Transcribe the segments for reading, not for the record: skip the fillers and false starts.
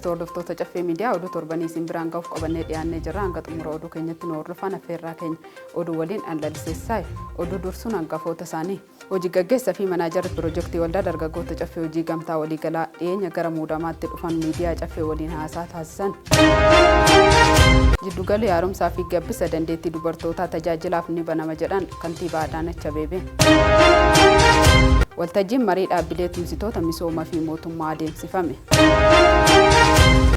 Jirtu hordoftoota Caffee Miidiyaa, oduu torbanii isin biraan gahuuf qabannee dhiyaannee jirra. Hanga xumura oduu keenyatti nu hordofaan affeerraa keenya. Oduu waliin an laliseessaay. Oduu dursuun hangafoota isaanii. Hojii gaggeessaa fi manaajarri piroojeektii Waldaa Dargaggoota Caffee Hojii Gamtaa Waliigalaa dhiyeenya gara muudamaatti dhufan miidiyaa Caffee waliin haasaa taasisan. Jiddugalli haaromsaa fi gabbisa dandeettii dubartootaa tajaajilaaf ni banama jedhan kantiibaa Adaanach Abeebee. Waltajjiin marii dhaabbilee tumsitoota misooma fi mootummaa adeemsifame.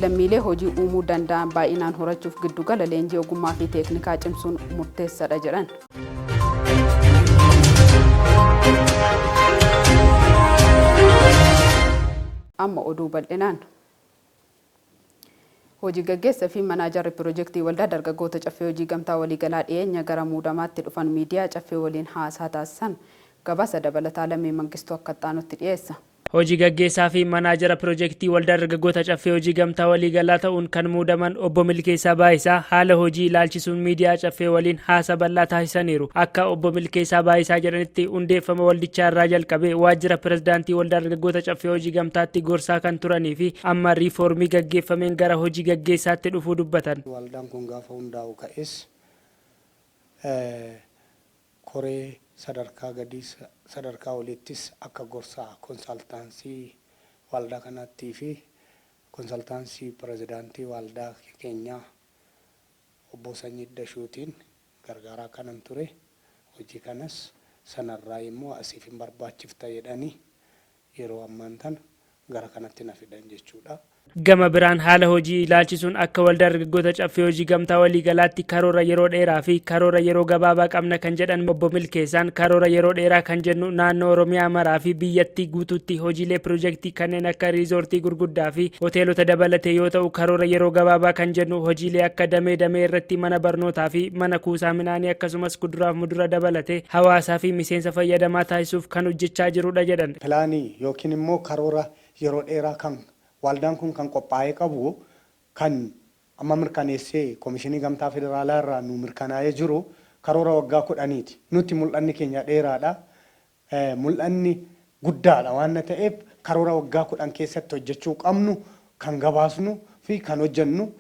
Lammiilee hojii uumuu danda'an baay'inaan horachuuf giddugala leenjii ogummaa fi teeknikaa cimsuun murteessadha jedhan. Amma oduu bal'inaan. Hojii gaggeessa fi manaajarri piroojeektii Waldaa Dargaggoota Caffee Hojii Gamtaa Waliigalaa dhiyeenya gara muudamaatti dhufan miidiyaa Caffee waliin haasaa taasisan. Gabaasa dabalataa Lammii Mangistuu akka itti dhiyeessa. Hojii gaggeessaa fi manaajara piroojeektii Waldaa Dargaggoota Caffee Hojii Gamtaa Waliigalaa ta'uun kan muudaman obbo Milkeessaa Baayisaa haala hojii ilaalchisuun miidiyaa Caffee waliin haasa bal'aa taasisaniiru. Akka obbo Milkeessaa Baayisaa jedhanitti, hundeeffama waldichaa irraa jalqabee waajjira pirezidaantii Waldaa Dargaggoota Caffee Hojii Gamtaatti gorsaa kan turanii fi amma riifoormii gaggeeffameen gara hojii gaggeessaatti dhufuu dubbatan. Waldaan kun gaafa hundaa'u ka'es koree sadarkaa gadii, sadarkaa oliittis akka gorsaa consultancy waldaa kanaattii fi consultancy pirezidaantii waldaa keenyaa obbo Sanyii Dashuutiin gargaaraa kanan ture. Hojii kanas sanarraa immoo asiif hin barbaachifta jedhanii yeroo ammaan tana gara kanatti na fidan jechuudha. Gama biraan haala hojii ilaalchisuun akka Waldaa Dargaggoota Caffee Hojii Gamtaa Waliigalaatti karoora yeroo dheeraa fi karoora yeroo gabaabaa qabna kan jedhan obbo Milkeessaan, karoora yeroo dheeraa kan jennu naannoo Oromiyaa maraa fi biyyattii guutuutti hojiilee piroojeektii kanneen akka riizoortii gurguddaa fi hoteelota dabalatee yoo ta'u, karoora yeroo gabaabaa kan jennu hojiilee akka damee damee irratti mana barnootaa fi mana kuusaa midhaanii, akkasumas kuduraaf mudura dabalatee hawaasaa fi miseensa fayyadamaa taasisuuf kan hojjechaa jirudha jedhan. Pilaanii yookiin immoo karoora yeroo dheeraa kan waldaan kun kan qophaa'ee qabu, kan amma mirkaneessee Komishinii Gamtaa Federaalaa irraa nu mirkanaa'ee jiru, karoora waggaa 10ti. Nuti mul'anni keenya dheeraadha. Mul'anni guddaadha waan ta'eef, karoora waggaa 10 keessatti hojjechuu qabnu kan gabaasnu fi kan hojjennu,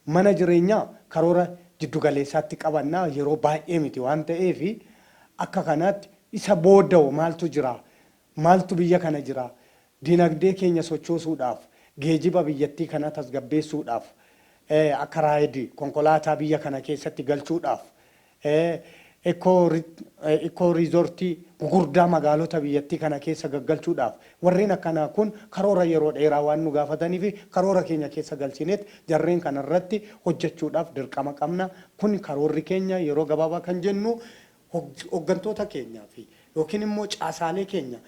mana jireenyaa karoora jiddugaleessaatti qabannaa, yeroo baay'ee miti waan ta'eef. Akka kanaatti isa boodda'u maaltu jira? Maaltu biyya kana jira? Dinagdee keenya sochoosuudhaaf, geejiba biyyattii kanaa tasgabbeessuudhaaf, akka Ride konkolaataa biyya kana keessatti galchuudhaaf, eco resortii gugurdaa magaalota biyyattii kana keessa gaggalchuudhaaf, warreen akkanaa kun karoora yeroo dheeraa waan nu gaafatanii fi karoora keenya keessa galchineet jarreen kanarratti hojjechuudhaaf dirqama qabna. Kun karoorri keenya yeroo gabaabaa kan jennu, hoggantoota keenyaa fi yookiin immoo caasaalee keenya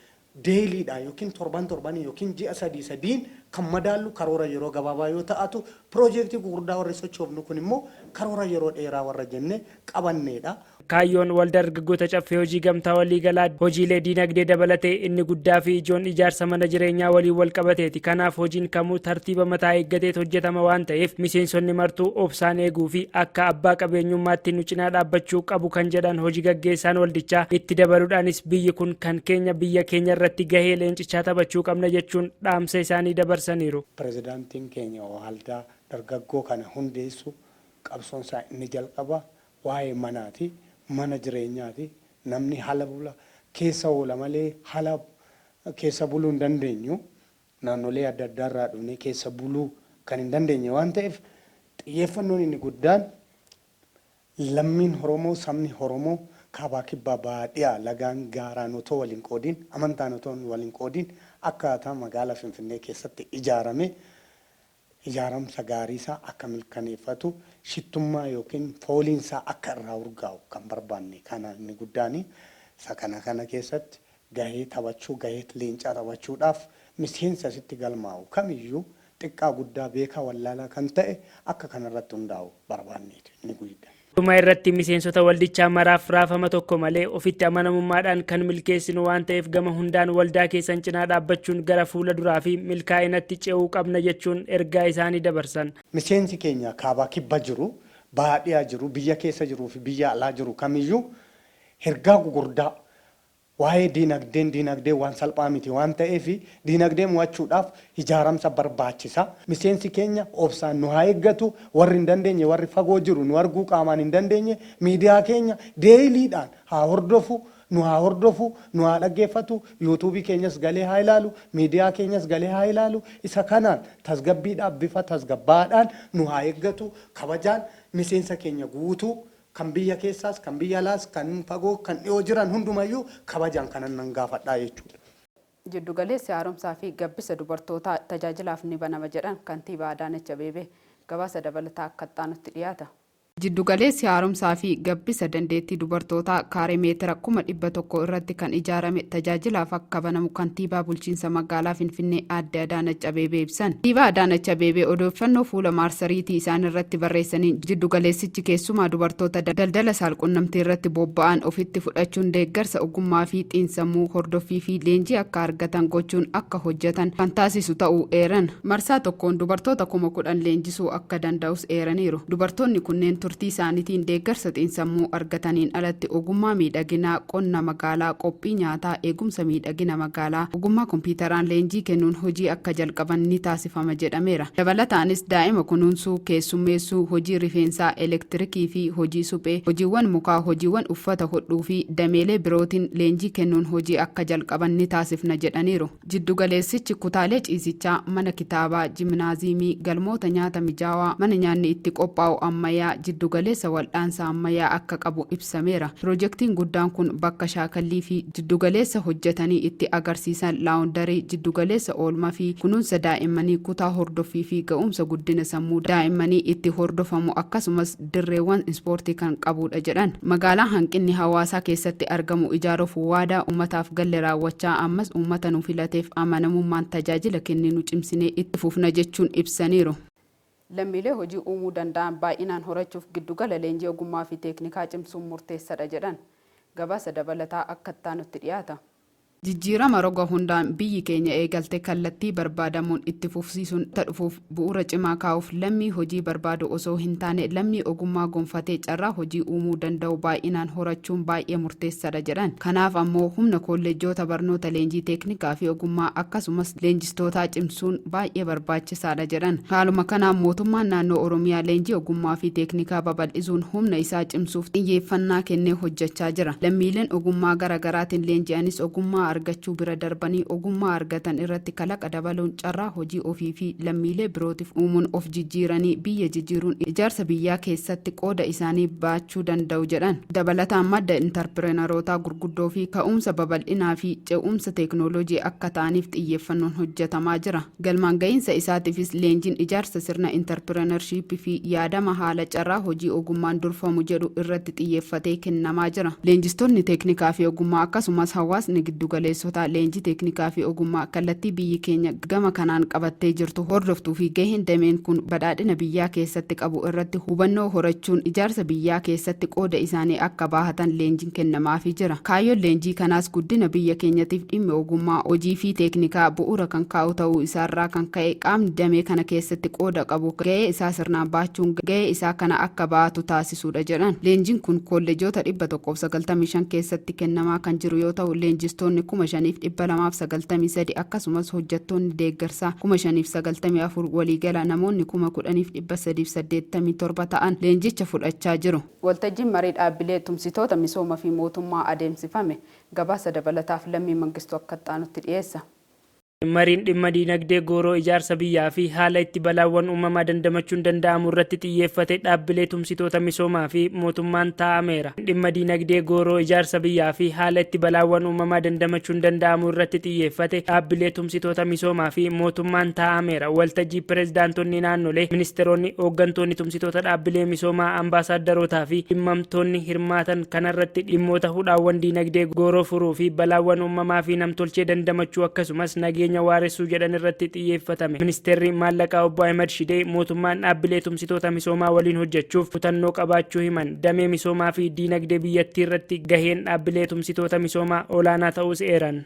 dailydha yookiin torban torbanii yookiin ji'a sadii sadiin kan madaallu karoora yeroo gabaabaa yoo ta'atu, piroojeektii gugurdaa warri sochoofnu kun immoo karoora yeroo dheeraa warra jenne qabanneedha. Kaayyoon Waldaa Dargaggoota Caffee Hojii Gamtaa Waliigalaa hojiilee diinagdee dabalatee inni guddaa fi ijoon ijaarsa mana jireenyaa waliin wal qabateeti. Kanaaf hojiin kamuu tartiiba mataa eeggateet hojjetama waan ta'eef, miseensonni martuu obsaan eeguu fi akka abbaa qabeenyummaatti nu cinaa dhaabbachuu qabu kan jedhan hojii gaggeessaan waldichaa, itti dabaluudhaanis biyyi kun kan keenya, biyya keenya irratti gahee leencichaa taphachuu qabna jechuun dhaamsa isaanii dabarsaniiru. Pirezidaantiin keenya waldaa dargaggoo kana hundeessu qabsoon isaa inni jalqaba waa'ee manaati, mana jireenyaati. Namni haala bula keessa oola malee haala keessa buluu hin dandeenyu. Naannolee adda addaa irraa dhufnee keessa buluu kan hin dandeenye waan ta'eef, xiyyeeffannoon inni guddaan lammiin Oromoo, sabni Oromoo kaabaa, kibbaa, bahaa, dhiyaa, lagaan gaaraan otoo waliin qoodiin, amantaan otoo waliin qoodiin, akkaataa magaalaa Finfinnee keessatti ijaarame ijaaramsa gaariisaa akka mirkaneeffatu, shittummaa yookiin fooliinsaa akka irraa urgaa'u kan barbaanne kana inni guddaani. Isa kana keessatti gahee taphachuu, gahee leencaa taphachuudhaaf miseensa asitti galmaa'u kamiyyuu, xiqqaa guddaa, beekaa wallaalaa kan ta'e akka kanarratti hundaa'u barbaanneeti inni guddaa. Dhuma irratti miseensota waldichaa maraaf raafama tokko malee ofitti amanamummaadhaan kan milkeessinu waan ta'eef, gama hundaan waldaa keessan cinaa dhaabbachuun gara fuula duraa fi milkaa'inatti ce'uu qabna jechuun ergaa isaanii dabarsan. Miseensi keenya kaabaa kibba jiru, bahaa dhiyaa jiru, biyya keessa jiruu fi biyya alaa jiru kamiyyuu ergaa gugurdaa Waa'ee diinagdeen diinagdee waan salphaa miti waan ta'eef diinagdee mo'achuudhaaf ijaaramsa barbaachisa. Miseensi keenya obsaan nu haa eeggatu. Warri hin dandeenye, warri fagoo jiru, nu arguu qaamaan hin dandeenye, miidiyaa keenya dailydhaan haa hordofu. Nu haa hordofu, nu haa dhaggeeffatu, YouTubeii keenyas galee haa ilaalu, miidiyaa keenyas galee haa ilaalu. Isa kanaan tasgabbiidhaaf bifa tasgabbaadhaan nu haa eeggatu. Kabajaan miseensa keenya guutuu kan biyya keessaas, kan biyya alaas, kan fagoo, kan dhiyoo jiran hundumayyuu kabajaan kanan nan gaafadhaa jechuudha. Jiddugaleessi haaromsaa fi gabbisa dubartootaa tajaajilaaf ni banama jedhan kantiibaa Adaanech Abeebee. Gabaasa dabalataa akka itti dhiyaata. Jiddugaleessi haaromsaa fi gabbisa dandeettii dubartootaa kaaree meetira 100,000 irratti kan ijaarame tajaajilaaf akka banamu kantiibaa bulchiinsa magaalaa Finfinnee Aadde Adaanach Abeebee ibsan. Kantiibaa Adaanach Abeebee odeeffannoo fuula maarsariitii isaan irratti barreessanii jiddugaleessichi keessumaa dubartoota daldala saalqunnamtii irratti bobba'an ofitti fudhachuun deeggarsa ogummaa fi xiinsammuu, hordoffii fi leenjii akka argatan gochuun akka hojjetan kan taasisu ta'uu eeran. Marsaa tokkoon dubartoota 10,000 leenjisuu akka danda'us eeraniiru. Dubartoonni kunneen turtii isaaniitiin deeggarsa xiinsammuu argataniin alatti ogummaa miidhaginaa, qonna magaalaa, qophii nyaataa, eegumsa miidhagina magaalaa, ogummaa kompiitaraan leenjii kennuun hojii akka jalqaban ni taasifama jedhameera. Dabalataanis daa'ima kunuunsuu, keessummeessuu, hojii rifeensaa, elektirikii fi hojii suphee, hojiiwwan mukaa, hojiiwwan uffata hodhuu fi dameelee birootiin leenjii kennuun hojii akka jalqaban ni taasifna jedhaniiru. Jiddugaleessichi kutaalee ciisichaa, mana kitaabaa, jiminaaziimii, galmoota nyaata mijaawaa, mana nyaanni itti qophaa'u ammayyaa, jiddugaleessa wal'aansa ammayyaa akka qabu ibsameera. Piroojeektiin guddaan kun bakka shaakallii fi jiddugaleessa hojjetanii itti agarsiisan, laundry, jiddugaleessa oolmaa fi kunuunsa daa'immanii, kutaa hordoffii fi ga'umsa guddina sammuu daa'immanii itti hordofamu, akkasumas dirreewwan ispoortii kan qabudha jedhan. Magaalaa hanqinni hawaasaa keessatti argamu ijaaruuf waadaa uummataaf galle raawwachaa ammas uummata nu filateef amanamummaan tajaajila kenninu cimsinee itti fufna jechuun ibsaniiru. Lammiilee hojii uumuu danda'an baay'inaan horachuuf giddugala leenjii ogummaa fi teeknikaa cimsuun murteessaadha jedhan. Gabaasa dabalataa akka itti dhiyaata. Jijjiirama roga hundaan biyyi keenya eegalte kallattii barbaadamuun itti fufsiisuun dhufuuf bu'uura cimaa kaa'uuf lammii hojii barbaadu osoo hin taane lammii ogummaa gonfatee carraa hojii uumuu danda'u baay'inaan horachuun baay'ee murteessaadha jedhan. Kanaaf ammoo humna kolleejjota barnoota leenjii teeknikaa fi ogummaa akkasumas leenjistootaa cimsuun baay'ee barbaachisaadha jedhan. Haaluma kanaan mootummaan naannoo Oromiyaa leenjii ogummaa fi teeknikaa babal'isuun humna isaa cimsuuf xiyyeeffannaa kennee hojjechaa jira. Lammiileen ogummaa garaagaraatiin leenji'anis ogummaa argachuu bira darbanii ogummaa argatan irratti kalaqa dabaluun carraa hojii ofii fi lammiilee birootiif uumuun of jijjiiranii biyya jijjiiruun ijaarsa biyyaa keessatti qooda isaanii baachuu danda'u jedhan. Dabalataan madda intarpireenarootaa gurguddoo fi ka'umsa babal'inaa fi ce'umsa teeknooloojii akka ta'aniif xiyyeeffannoon hojjetamaa jira. Galmaan ga'iinsa isaatiifis leenjiin ijaarsa sirna intarpireenarshiippii fi yaadama haala carraa hojii ogummaan durfamu jedhu irratti xiyyeeffatee kennamaa jira. Leenjistoonni teeknikaa fi ogummaa akkasumas hawaasni giddugaleessota leenjii teeknikaa fi ogummaa kallattii biyyi keenya gama kanaan qabattee jirtu hordoftuu fi gaheen dameen kun badhaadhina biyyaa keessatti qabu irratti hubannoo horachuun ijaarsa biyyaa keessatti qooda isaanii akka baahatan leenjiin kennamaafii jira. Kaayyoon leenjii kanaas guddina biyya keenyatiif dhimmi ogummaa hojii fi teeknikaa bu'uura kan kaa'u ta'uu isaarraa kan ka'e qaamni damee kana keessatti qooda qabu gahee isaa sirnaan baachuun gahee isaa kana akka baatu taasisuudha jedhan. Leenjiin kun kolleejota 195 keessatti kennamaa kan jiru yoo ta'u, leenjistoonni 5293 akkasumas hojjettoonni deeggarsaa 5094, waliigala namoonni 10,387 ta'an leenjicha fudhachaa jiru. Waltajjiin marii dhaabbilee tumsitoota misooma fi mootummaa adeemsifame. Gabaasa dabalataaf Lammii Mangistuu akka itti dhiyeessa. Mariin dhimma diinagdee gooroo ijaarsa biyyaa fi haala itti balaawwan uumamaa dandamachuun danda'amu irratti xiyyeeffate dhaabbilee tumsitoota misoomaa fi mootummaan taa'ameera. Dhimma diinagdee gooroo ijaarsa biyyaa fi haala itti balaawwan uumamaa dandamachuun danda'amu irratti xiyyeeffate dhaabbilee tumsitoota misoomaa fi mootummaan taa'ameera. Waltajjii pirezidaantonni naannolee, ministeeronni, hooggantoonni tumsitoota dhaabbilee misoomaa, ambaasaadarootaa fi dhimmamtoonni hirmaatan kanarratti dhimmoota hudhaawwan diinagdee gooroo furuu fi balaawwan uumamaa fi namtolchee dandamachuu akkasumas nageenya waaressuu jedhan irratti xiyyeeffatame. Ministeerri maallaqaa obbo Ahimad Shidee mootummaan dhaabbilee tumsitoota misoomaa waliin hojjechuuf kutannoo qabaachuu himan. Damee misoomaa fi diinagdee biyyattii irratti gaheen dhaabbilee tumsitoota misoomaa olaanaa ta'uus eeran.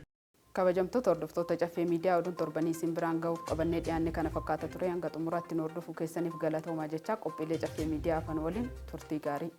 Kabajamtoota hordoftoota Caffee Miidiyaa, oduun torbanii isin biraan gahuuf qabannee dhiyaanne kana fakkaata ture. Hanga xumuraatti nu hordofuu keessaniif galatoomaa jechaa, qophiilee Caffee Miidiyaa afaan waliin turtii gaarii.